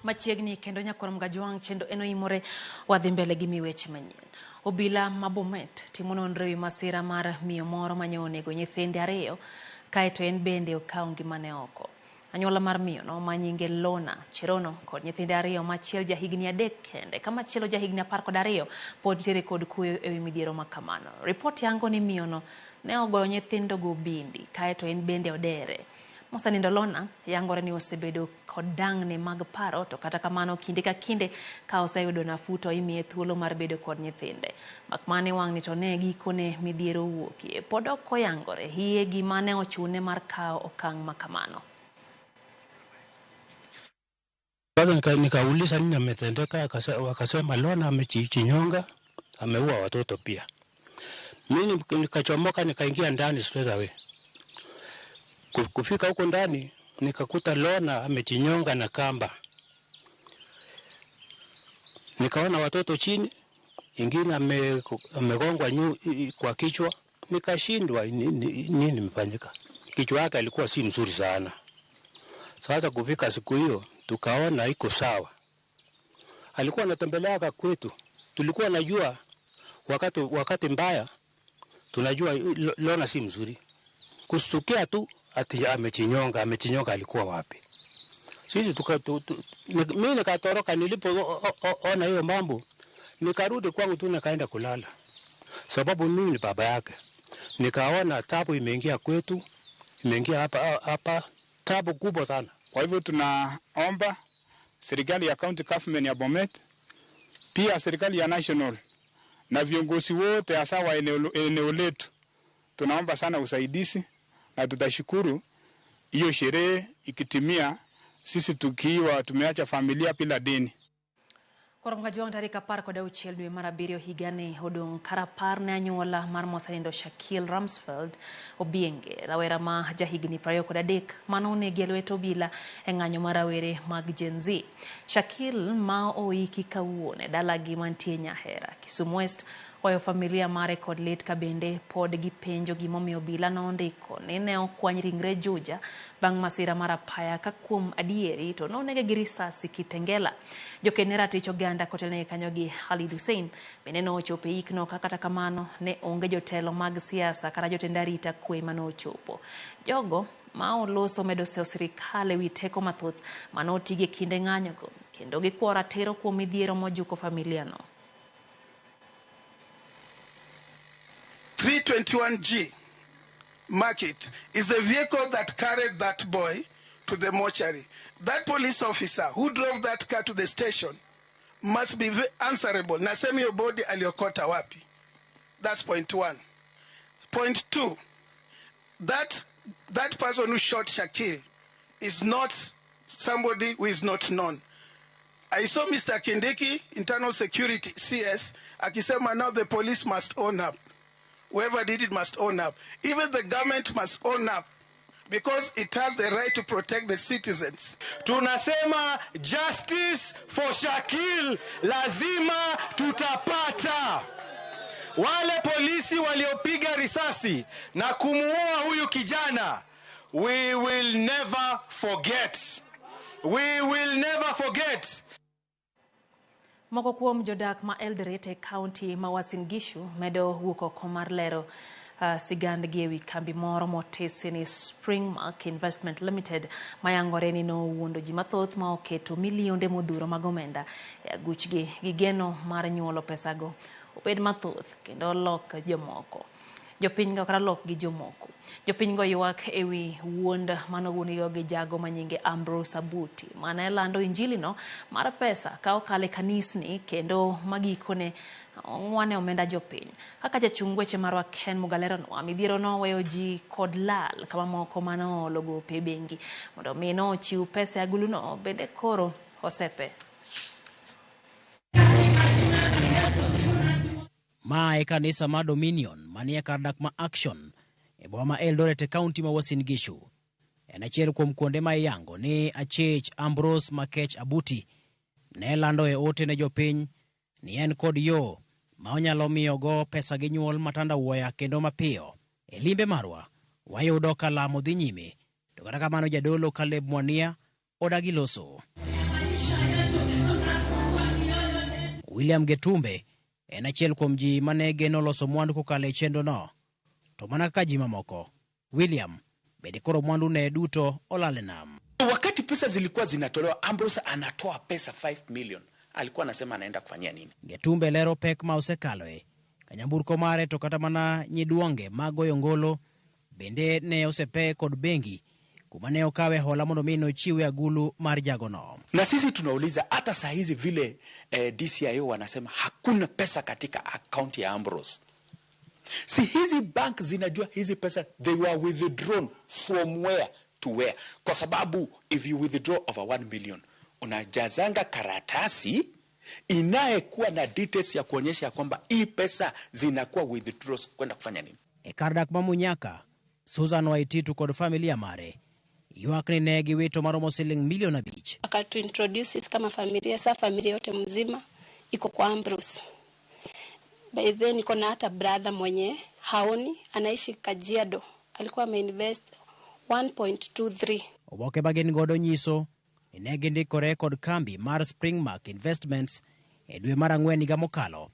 Machiegni kendo nyakwar Mgajwang' chendo en oimore wadhi mbele gi miweche manyien. Obila ma Bomet timo nonro ewi masira mar miyo moro mane onego nyithinde 2 kaeto en bende okawo ngimane oko. Anyuola mar miyo no ma nyinge Lona Cherono kod nyithinde 2 machiel jahigni 3 kende kamachielo jahigni 12 pod nitiere kod kuyo ewi midhiero ma kamano. Ripot yango ni miyo no ne ogoyo nyithindo go bindi kaeto en bende odere. Mosenindo Lona yangore ni osebedo kod dang'ni mag paro to kata kamano kinde ka kinde ka oseyudo nafuu to imiye thuolo mar bedo kod nyithinde. Mak mane wang'ni to ne gikone midhiero owuokie. Pod ok oyangore hie gima ne ochune mar kawo okang' ma kamano.
Kwanza nikauliza nini ametendeka, wakasema Lona amejinyonga, ameua watoto pia. Mimi nikachomoka nikaingia ndani straight away. Kufika huko ndani nikakuta Lona amejinyonga na kamba. Nikaona watoto chini, ingine amegongwa kwa kichwa, nikashindwa nini imefanyika. Kichwa yake alikuwa si mzuri sana. Sasa kufika siku hiyo tukaona iko sawa. Alikuwa anatembelea kwetu. Tulikuwa najua wakati mbaya tunajua Lona si mzuri. Kustukia tu ati amechinyonga alikuwa wapi? Sisi mimi nikatoroka nilipoona hiyo mambo, nikarudi kwangu tu nikaenda kulala. Sababu mimi ni baba yake. Nikaona tabu imeingia kwetu, imeingia hapa tabu kubwa sana.
Kwa hivyo tunaomba serikali ya county government ya Bomet, pia serikali ya national na viongozi wote hasa wa eneo letu, tunaomba sana usaidizi na tutashukuru hiyo sherehe ikitimia, sisi tukiwa tumeacha familia bila deni.
Koro Mgajwang' tarik 16 dwe mar 7 higani odong' kar apar ne anyuola mar mosenindo Shakil Rumsfeld Obienge, rawera ma jahigni 23 manonegi e lwet obila e ng'anyo mar rawere mag Gen Z. Shakil ma oiki kawuono e dalagi mantie Nyahera, Kisumu West, oweyo familia mare kod lit ka bende pod gipenjo gimomiyo obila nondiko ni ne okwany ringre Juja bang' masira mar apaya ka kuom adieri to nonege gi risasi Kitengela. Joked ne ratich oganda kotelnegi kanyo gi Khalid Hussein bende nochopo e ikno ka kata kamano ne onge jotelo mag siasa kata jotend arita kwe manochopo. Jogo ma oloso medo seyo sirikal ewi teko mathoth manotigi e kinde ng'anyogo kendo gikwo ratiro kuom midhiero mojuko familia no.
321G Market is a vehicle that carried that boy to the mortuary. That police officer who drove that car to the station must be answerable. Nasemi your body aliokota wapi. That's point one. Point two, that person who shot Shakil is not somebody who is not known. I saw Mr. Kindiki, Internal Security, CS, akisema now the police must own up. Whoever did it must own up. Even the government must own up because it has the right to protect the citizens.
Tunasema justice for Shakil lazima tutapata. Wale polisi waliopiga risasi na kumuua huyu kijana, we will never forget. We will never forget.
Moko kuom jodak ma Eldoret e county ma Uasin Gishu medo wuok oko mar lero sigandgi ewi kambi moro motesi ni Springmark Investment Limited mayangore ni nowuondo ji mathoth ma oketo milionde modhuro mag omenda e aguchgi gi geno mar nyuolo pesago obed mathoth kendo lok jomoko. Jopiny go kata lok gi jomoko. Jopinygo ywak ewi wuond manowuondgigo gi jago manyinge Ambrose Abuti mane lando injilino mar pesa ka okalo e kanisni kendo magikone ong'wane omenda jopiny. Kaka jachung' weche marwa Ken Mugaleronwa, midhiero noweyo ji kod lal kama moko manoolo gope e bengi mondo mi nochiw pesa e aguluno bende koro osepe.
Ma e kanisa mar Dominion manie kar dak ma Action e boma ma Eldoret e kaunti ma Uasin Gishu. En achiel kuom kuonde ma iyango ni achich Ambrose Makech Abuti ne lando e ote ne jopiny ni en kod yo ma onyalo miyogo pesa gi nyuol matandawuoya kendo mapiyo. E limbe marwa, wayudo ka lamo dhi nyime, to kata kamano jadolo Caleb Mwania odagi loso. William Getumbe en achiel kuom ji mane geno loso mwandu kokalo e chenrono. To mana kaka ji mamoko, William bende koro mwandu ne duto olal e nam.
Wakati pesa zilikuwa zinatolewa, Ambrose anatoa pesa 5 million, alikuwa anasema anaenda kufanyia nini?
Getumbe lero pek ma osekaloe ka nyamburko mare to kata mana nyiduonge mag goyo ngolo bende ne osepe kod bengi kuma ne okawe hola mondo mi nochiwe agulu mar jagono.
Na sisi tunauliza hata saa hizi vile DCIO wanasema hakuna pesa katika akaunti ya Ambrose. Si hizi bank zinajua hizi pesa they were withdrawn from where to where? Kwa sababu if you withdraw over 1 million unajazanga karatasi inayekuwa na details ya kuonyesha ya kwamba hii pesa zinakuwa withdraws kwenda kufanya nini.
E kar dak ma Munyaka, Susan Waititu kod familia mare ywak ni ne giwito maromo siling milion 5.
Akatu introduce sisi kama familia, sa familia yote mzima iko kwa Ambrose. By then niko na hata brother mwenye haoni, anaishi Kajiado, alikuwa ameinvest 1.23.
Oboke ma gin godo nyiso ni ne gindikore kod kambi mar Springmark Investments e dwe mar 4 higa mokalo.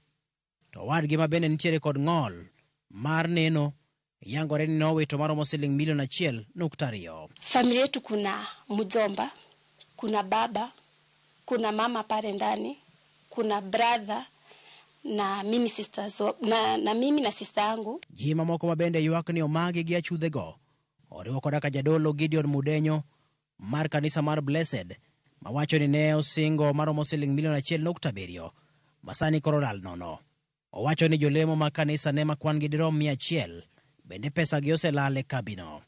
To owadgi ma bende nitiere kod ng'ol mar neno yangore ni nowito maromo siling milion 1.2.
Familia yetu kuna mjomba, kuna baba, kuna mama pale ndani, kuna brother na mimi sisters, na mimi na sister yangu.
Ji mamoko ma bende ywak ni omagi gi achudhego oriwo koda ka jadolo Gideon Mudenyo mar kanisa mar Blessed mawacho ni ne osingo maromo siling milion 1.7 masani koro lal nono. Owacho ni jolemo mag kanisa ne ma kwan gi dirom 100 bende pesa gi oselal e kambino.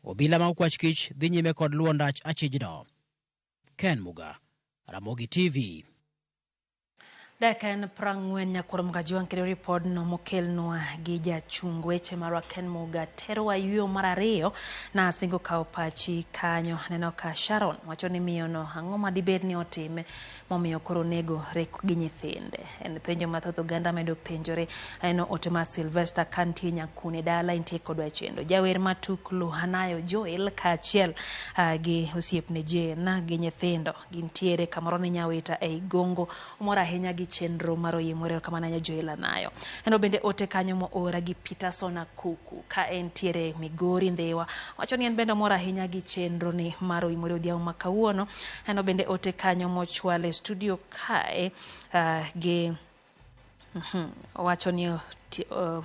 Obila ma okwach kich dhi nyime kod luwo ndach achijno. Ken Muga, Ramogi TV.
Dakika en 40 nyakwar Mgajuang' kendo ripodno mokelnwa gi jachung' weche marwa Ken Muga terowa yueyo mar 2 na singo kawo pachi kanyo. Aneno ka Sharon wacho ni miyono ang'o ma dibed ni otime momiyo koro onego rek gi nyithinde. En penjo mathoth oganda medo penjore. Aneno ote mar Sylvester kantie Nyakune dala intie kodwa e chenro. Jawer matuklu Hanayo Joel kaachiel gi osiepne Jane gi nyithindo gintiere kamoro ni Nyawita ei Gongo. Omor ahinya gi chenro mar Oyimore kamano nya Joel Anayo. Eno bende ote kanyo moora gi Peterson Akuku ka entiere Migori Ndhiwa. Wacho ni en bende omor ahinya gi chenro ni mar Oyimore odhiambo ma kawuono. Eno bende ote kanyo mochwale studio kae gi wacho ni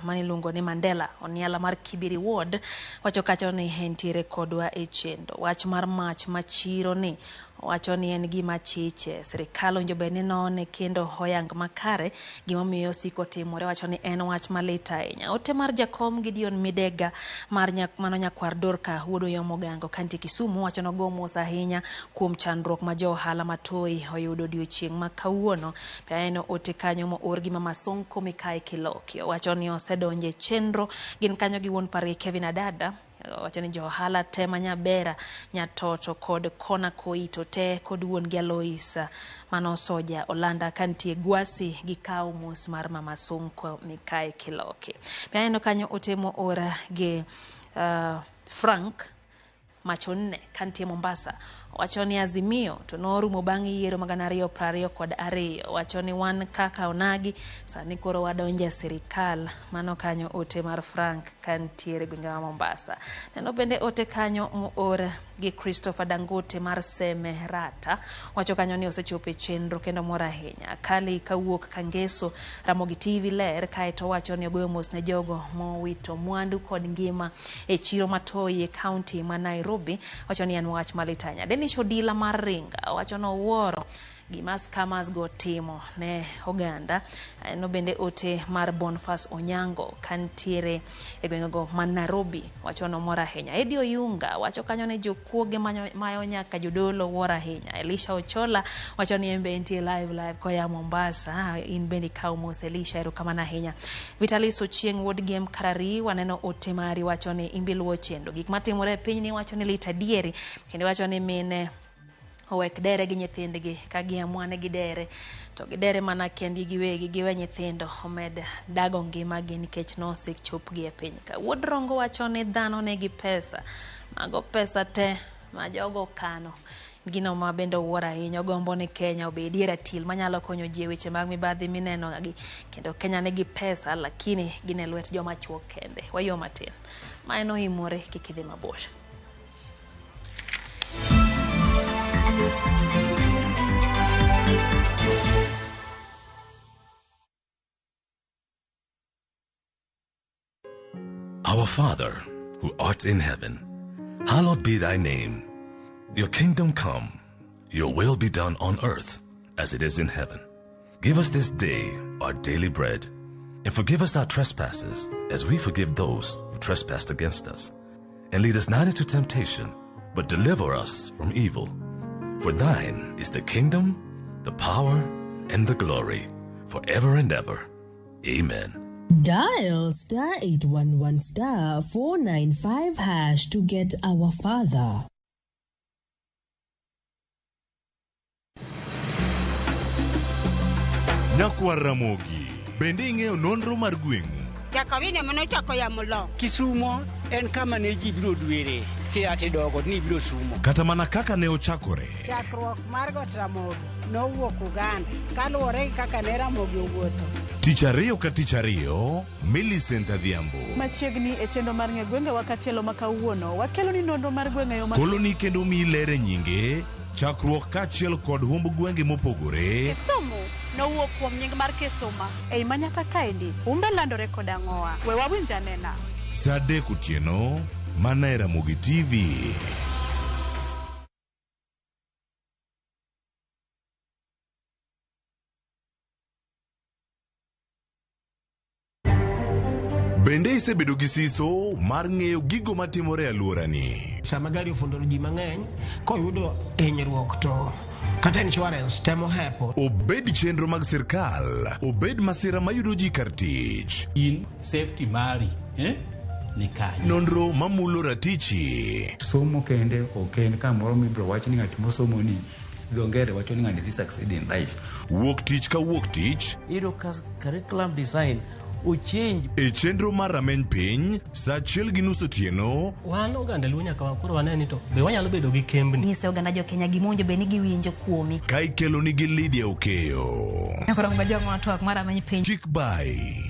maniluongo ni Mandela Oniala mar Kibiri Ward wacho kacho ni entiere kodwa e chenro. Wach mar mach machiro ni wacho ni en gima chiche. Sirikal owinjo bed ni none kendo oyang makare gimomiyo osiko timore. Wacho ni en wach malit ahinya. Ote mar jakom Gideon Midega mar mano nyakwar Dorka wuod Oyomo Gango kantie Kisumu wacho nogo mos ahinya kuom chandruok ma jo ohala matoi oyudo odiochieng' ma kawuono. Be aneno ote kanyo moor gi Mama Sonko Mikae Kilokio wacho ni osedonje chenro gin kanyo gi wuon pargi Kevin Adada. Wacho ni jo ohala te ma Nyabera, Nyatoto kod Kona Koito te kod wuon gi Alois mano Soja Olanda kantie Gwasi gi kawo mos mar Mama Sonko Mikae Kiloki. Be aneno kanyo ote moora gi Frank Machonne kantie Mombasa. Owacho ni Azimio to norumo bang' yiero mag 2022. Owacho ni wan kaka onagi sani koro wadonjo e sirikal. Mano kanyo ote mar Frank kantiere gwenge ma Mombasa. Neno bende ote kanyo moor gi Christopher Dangote mar Seme Rata. Wacho kanyo ni osechopo e chenro kendo mor ahinya. Kali kawuok Kangeso Ramogi TV ler kaeto wacho ni ogoyo mos ne jogo mowito mwandu kod ngima e chiro ma Toi e kaunti ma Nairobi. Wacho ni en wach malit ahinya. Dennis Odila mar Ringa wacho ni owuoro gima scammers go timo ne oganda. No bende ote mar Boniface Onyango kantiere e gwengego ma Nairobi wacho ni omor ahinya. Eddie Oyunga wacho kanyo ni jokuoge mayo nyaka jodolo wuoro ahinya. Elisha Ochola wacho ni en be entie live koya Mombasa. In bende ikaw mos Elisha, erokamano ahinya. Vitalis Ochieng' wuod Gem Karari waneno ote mari wacho ni imbi luwo chenro. Gik matimore e piny ni wacho ni lit adieri kendo wacho ni mine owek dere gi nyithindgi ka giamua ni gidere to gidere mana kendgi giwegi giwe nyithindo omed dago ngimagi nikech nosechopgi e piny ka. Wuod Rongo wacho ni dhano nigi pesa, mago pesa te ma jogo kano. Gino ma bende owuoro ahinya, ogombo ni Kenya obedie ratil manyalo konyo ji e weche mag mibadhi mineno gi kendo Kenya nigi pesa lakini gin e lwet joma chuo kende. Wayuo matin. Ma en oimore kik idhi mabor.
Our Father, who art in heaven, hallowed be thy name. Your kingdom come, your will be done on earth as it is in heaven. Give us this day our daily bread, and forgive us our trespasses as we forgive those who trespass against us. And lead us not into temptation, but deliver us from evil. For thine is the kingdom, the power, and the glory, forever and ever. Amen.
Dial star 811 star 495 hash to get our father.
Nyakwar Ramogi, bende ing'eyo nonro mar gweng'u?
Jakawine manochako yamo lo.
Kisumo en kama ne ji biro dwere kia tidogo ni biro sumo.
Kata mana kaka ne ochakore.
Chakruok mar got Ramogi nowuok Uganda kaluwore gi kaka ne Ramogi owuotho.
Tich ariyo ka tich ariyo, Millicent Adhiambo.
Machiegni e chenro mar ng'e gwengewa katielo ma kawuono, wakelo ni nonro mar gwenge yo ma
Koloni kendo miyi ler e nyinge, chakruok kaachiel kod humb gwenge mopogore.
Kisumu nowuok kuom nying mar Kisuma. Ei manyaka kaendi, humbe landore kod ang'owa. We wawinj anena.
Saa 3 otieno, mana e Ramogi TV. Bende isebedo gi siso mar ng'eyo gigo matimore e alworani?
Sama gari ofundo ji mang'eny, koyudo hinyruok to kata insurance temo hepo.
Obed chenro mag sirkal, obed masira mayudo ji kar tich.
In safety mari, ni kanye?
Nonro mamulo ratichi.
Somo kende ok en kamoro mibiro wach ni ng'at mosomo ni dho ngere wacho ni ng'ani dhi succeed in life.
Wuok tich ka wuok tich.
Iyudo ka curriculum design ochange.
E chenro mar rameny piny, saa 1:30 otieno.
Wan oganda Luo nyaka koro wane ni to be wanyalo bedo gi kembni.
Nyise oganda jo Kenya gima bed ni giwinjo kuomi.
Ka ikelo nigi Lydia Okeyo.
Koro ng'ama twak mar rameny piny.
Chik bai.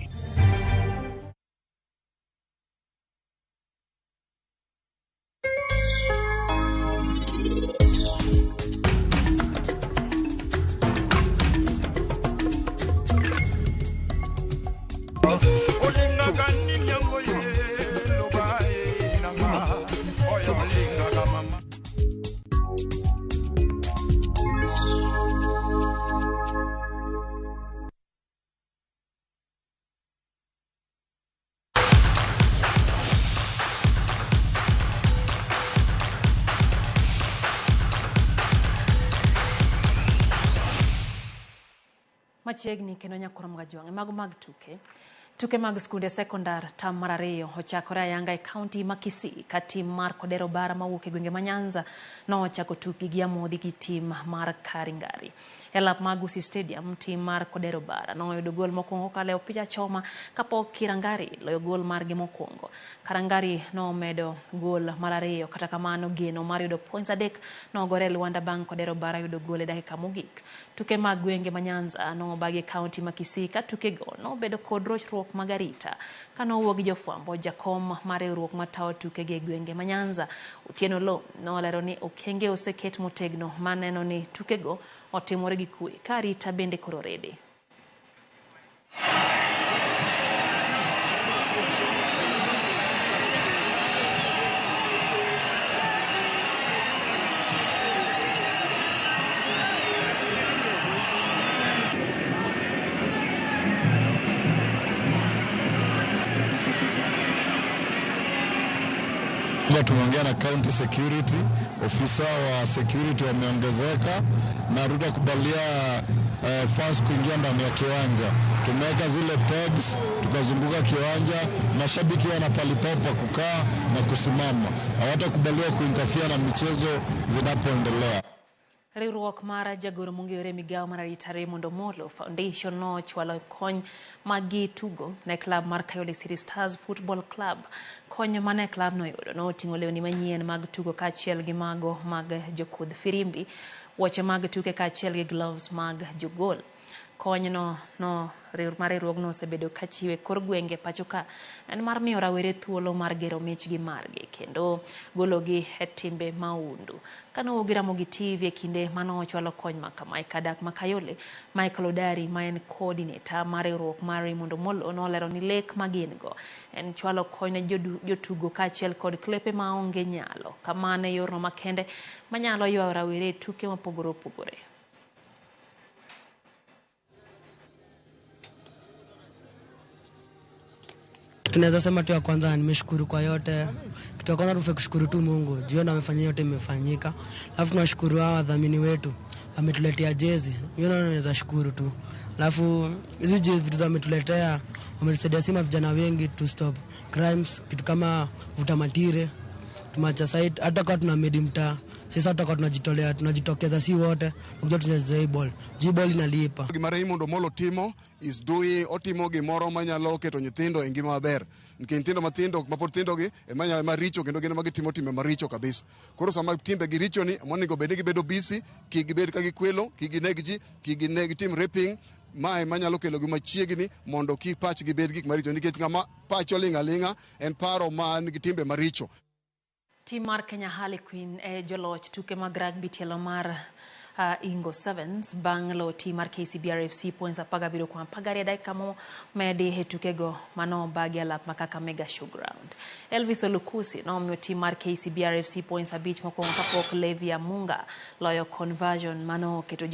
Machiegni kendo nyakwar Mgajwang' mago mag tuke. Tuke mag skunde sekondar tam mar ariyo ochakore ayanga e kaunti ma Kisii ka tim mar Kodero Bara mawuok e gwenge ma Nyanza nochako tukgi gi amodhi gi tim mar Karingari. E lap mar Gusii Stadium, tim mar Kodero Bara noyudo gol mokwongo kokalo e opich achoma kapok Kirangari loyo gol margi mokwongo. Karangari nomedo gol mar ariyo, kata kamano geno mar yudo points 3 nogore e lwanda bang' Kodero Bara yudo gol e dakika mogik. Tuke mag gwenge ma Nyanza nobagi e kaunti ma Kisii ka tukego nobedo kod rochruok mag arita. Kane owuo gi jofwambo, jakom mar riwruok matayo tukegi e gwenge ma Nyanza, Otieno Lo, nolero ni okenge oseket motegno maneno ni tukego otimore gi kwe ka arita bende koro oredi.
Tumeongea na county security, ofisa wa security wameongezeka na tutakubalia fans kuingia ndani ya kiwanja. Tumeweka zile pegs, tukazunguka kiwanja, mashabiki wana pahali pao pa kukaa na kusimama, hawatakubaliwa kuinterfere na michezo zinapoendelea.
Riwruok mar jagoro mong'ere e migao mar arita Raymond Omolo Foundation nochwalo kony mag tugo ne klab mar Kayole City Stars Football Club. Kony mane klab no oyudo noting'o lewni manyien mag tugo kaachiel gi mago mag jokudh firimbi, wuoche mag tuke kaachiel gi gloves mag jogol. Kony no mar riwruogno osebedo kachiwe kor gwenge pacho ka en mar miyo rawere thuolo mar gero michgi margi kendo gologi e timbe maundu. Kane owuo gi Ramogi TV e kinde mane ochwalo kony makama e kar ma Kayole, Michael Odari ma en coordinator mar riwruok mar Raymond Omolo nolero ni lek ma gin go en chwalo kony ne jotugo kaachiel kod klepe maonge nyalo. Kamano e yorno makende manyalo ywayo rawere e tuke mopogore opogore.
Tunaweza sema tu ya kwanza nimeshukuru kwa yote. Kitu ya kwanza tufe kushukuru tu Mungu, juu ndo amefanya yote imefanyika. Alafu tunashukuru hawa wadhamini wetu wametuletea jezi, hiyo naona naweza shukuru tu. Alafu hizi jezi vitu wametuletea, wametusaidia sima vijana wengi to stop crimes, kitu kama kuvuta matire tumeacha side, hata kwa tuna medi mtaa sisi, hata kwa tunajitolea, tunajitokeza si wote kuja tunacheza hii ball, juu ball inalipa.
Gima Raymond Omolo timo is doing, otimo gimoro manyalo keto nyithindo e ngima maber, nikech nyithindo matindo mapod tindo gi ema maricho kendo gin ema gitimo timbe maricho kabisa. Koro sama timbe gi richo ni monego bed ni gibedo busy, kik gibed ka gikwelo, kik gineg ji, kik gineg tim raping. Mae manyalo kelo gi machiegni mondo kik pachgi bed gik maricho, nikech ng'ama pache oling' aling'a en paro man gi timbe maricho.
Tim mar Kenya Harlequin e joloch tuke mag rugby tielo mar Ingo Sevens bang' loyo tim mar KCB RFC points 17 kuom 12 dakika momedi e tukego manobagi e alap ma Kakamega Showground. Elvis Olukusi nomiyo tim mar KCB RFC points 5 mokwongo kapok Levi Amunga loyo conversion manoketo